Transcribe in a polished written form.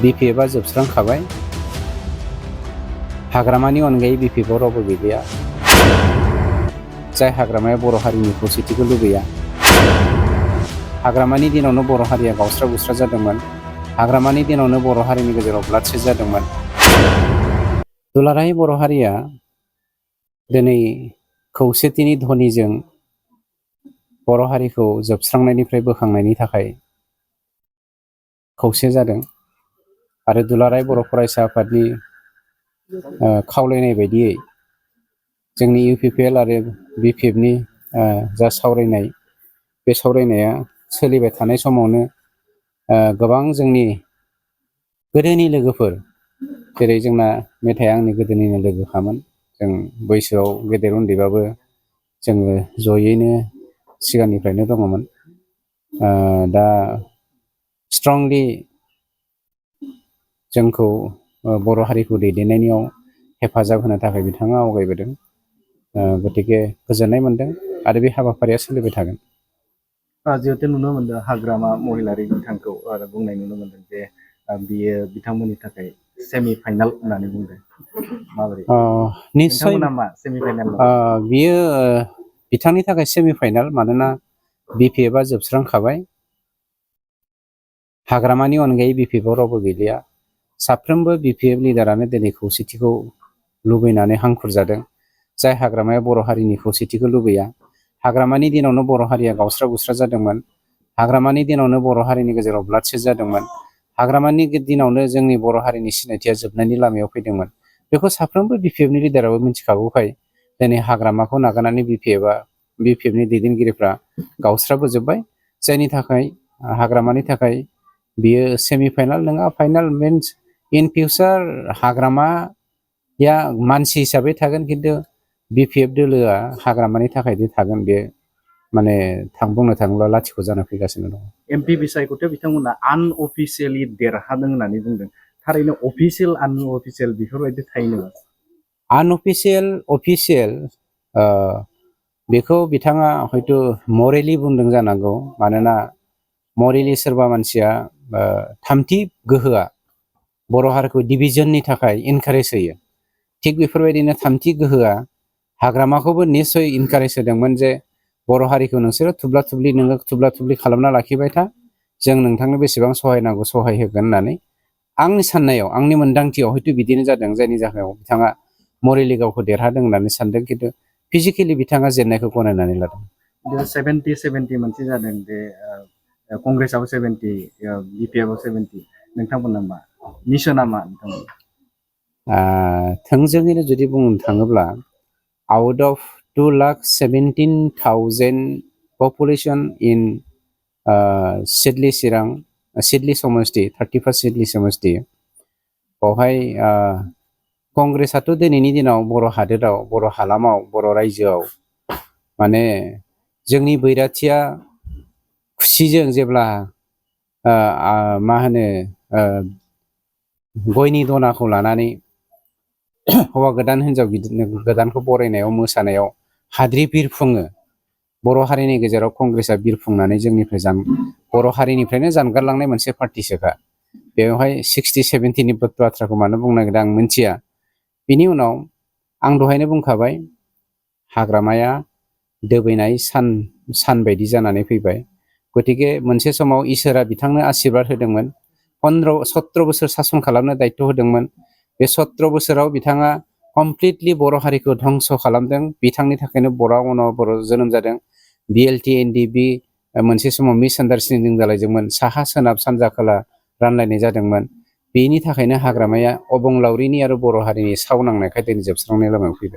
BPF आ जोबस्रांखाबाय हाग्रामानि अनगायै BPF आव रावबो गैलिया जाय हाग्रामाया बर' हारिनि खौसेथिखौ लुबैया हाग्रामानि दिनावनो बर' हारिया गावस्रा गुस्रा जादोंमोन हाग्रामानि दिनावनो बर' हारिनि गेजेराव ब्लाडशेड जादोंमोन दुलाराय बर' हारिया दिनै खौसेथिनि ध्वनिजों बर' हारिखौ जोबस्रांनायनिफ्राय बोखांनायनि थाखाय खौसे जादों आरो दुलाराय बर' फरायसा आफादनि खावलायनाय बायदियै जोंनि UPPL आरो BPF नि जा सावरायनाय बे सावरायनाया सोलिबाय थानाय समावनो गोबां जोंनि गोदोनि लोगोफोर जेरै जोंना मेथाइया आंनि गोदोनिनो लोगोखामोन जों बैसोआव गेदेर उन्दैबाबो जोङो जयैनो सिगांनिफ्रायनो दङमोन दा स्ट्रंलि जोंखौ बर' हारिखौ दैदेननायाव हेफाजाब होनो थाखाय बिथाङा आवगायबोदों गतिके गोजोननाय मोनदों आरो बे हाबाफारिया सोलिबाय थागोन जिहेतु नुनो मोनदों हाग्रामा महिलारि बिथांखौ आरो बुंनाय नुनो मोनदों जे बियो बिथांमोननि थाखाय सेमि फाइनाल होननानै बुंदों माबोरै निश्चय मा सेमि फाइनाल बियो बिथांनि थाखाय सेमि फाइनाल मानोना BPF आ जोबस्रांखाबाय हाग्रामानि अनगायै BPF आव रावबो गैलिया साफ्रोमबो BPF लिडारानो दिनै खौसेथिखौ लुबैनानै हांखुर जादों जाय हाग्रामाया बर' हारिनि खौसेथिखौ लुबैया हाग्रामानि दिनावनो बर' हारिया गावस्रा गुस्रा जादोंमोन हाग्रामानि दिनावनो बर' हारिनि गेजेराव ब्लाडशेड जादोंमन हाग्रामानि दिनावनो जोंनि बर' हारिनि सिनायथिया जोबनायनि लामायाव फैदोंमोन बेखौ साफ्रोमबो BPF नि लिडाराबो मिथिखागौखाय दिनै हाग्रामाखौ नागारनानै BPF नि दैदेनगिरिफ्रा गावस्राबोजोब्बाय जायनि थाखाय हाग्रामानि थाखाय बियो सेमि फाइनाल नङा फाइनाल मिन्स इन फिउचार हाग्रामाया मानसि हिसाबै थागोन खिन्थु BPF दोलोआ हाग्रामानि थाखायदि थागोन बे माने बुंनो थाङोब्ला लाथिख' जाना फैगासिनो दं MP बिसायख'थि बिथांमोना आनअफिसियेलि देरहादों होननानै बुंदों थारैनो अफिसियेल आनअफिसियेल बेफोरबायदि थायो नामा अफिसियेल बेखौ बिथाङा हयथ' मरेलि बुंदों जानांगौ मानोना मरेलि सोरबा मानसिया थामथि गोहोआ बर' हारिखौ डिभिजननि थाखाय इनकारेज होयो थिग बेफोरबायदिनो थामथि गोहोआ हाग्रामाखौबो निस्सय इनकारेज होदोंमोन जे बर' हारिखौ नोंसोरो थुब्ला थुब्लि खालामना लाखिबाय था जों नोंथांनो बेसेबां सहाय नांगौ सहाय होगोन होननानै आंनि साननायाव आंनि मोनदांथियाव हयथ' बिदिनो जादों जायनि जाहोनाव बिथाङा मरेलि गावखौ देरहादों होननानै सानदों खिन्थु फिजिकेलि बिथाङा जेननायखौ गनायनानै लादों 70 मोनसे जादों जे कंग्रेसआव 70 BPF आव 70 नोंथांमोना मा मिसना मा थोंजोङैनो जुदि बुंनो थाङोब्ला out of 2,17,000 population in Siddeley Chirang Siddeley समष्टि 31 सिडली समष्टि बेवहाय कंग्रेसआथ' दिनैनि दिनाव बर' हादोराव बर' हालामाव बर' रायजोआव माने जोंनि बैराथिया खुसिजों जेब्ला मा होनो गयनि दनाखौ लानानै हौवा गोदान हिनजाव गोदानखौ बरायनायाव मोसानायाव हाद्रि बिरफुङो बर' हारिनि गेजेराव कंग्रेसआ बिरफुंनानै जोंनिफ्राय बर' हारिनिफ्रायनो जानगारलांनाय मोनसे पार्टिसोखा बेवहाय 60-70नि बाथ्राखौ मानो बुंनो नागिरदों आं मिथिया बिनि उनाव आं दहायनो बुंखाबाय हाग्रामाया दोबैनाय सान बायदि जानानै फैबाय गतिके मोनसे समाव इसोरा बिथांनो आशीर्बाद होदोंमोन 17 बोसोर सासन खालामनो दायथ' होदोंमोन बे 17 बोसोराव बिथाङा कमप्लिटलि बर' हारिखौ धंस खालामदों बिथांनि थाखायनो बर' जोनोम जादों BLT NDB मोनसे समाव मिस आन्डारस्टेन्डिं जालायदोंमोन साहा सोनाब सानजा खोला रानलायनाय जादोंमोन बेनि थाखायनो हाग्रामाया अबंलावरिनि आरो बर' हारिनि साव नांनायखाय दिनै जोबस्रांनाय लामायाव फैबाय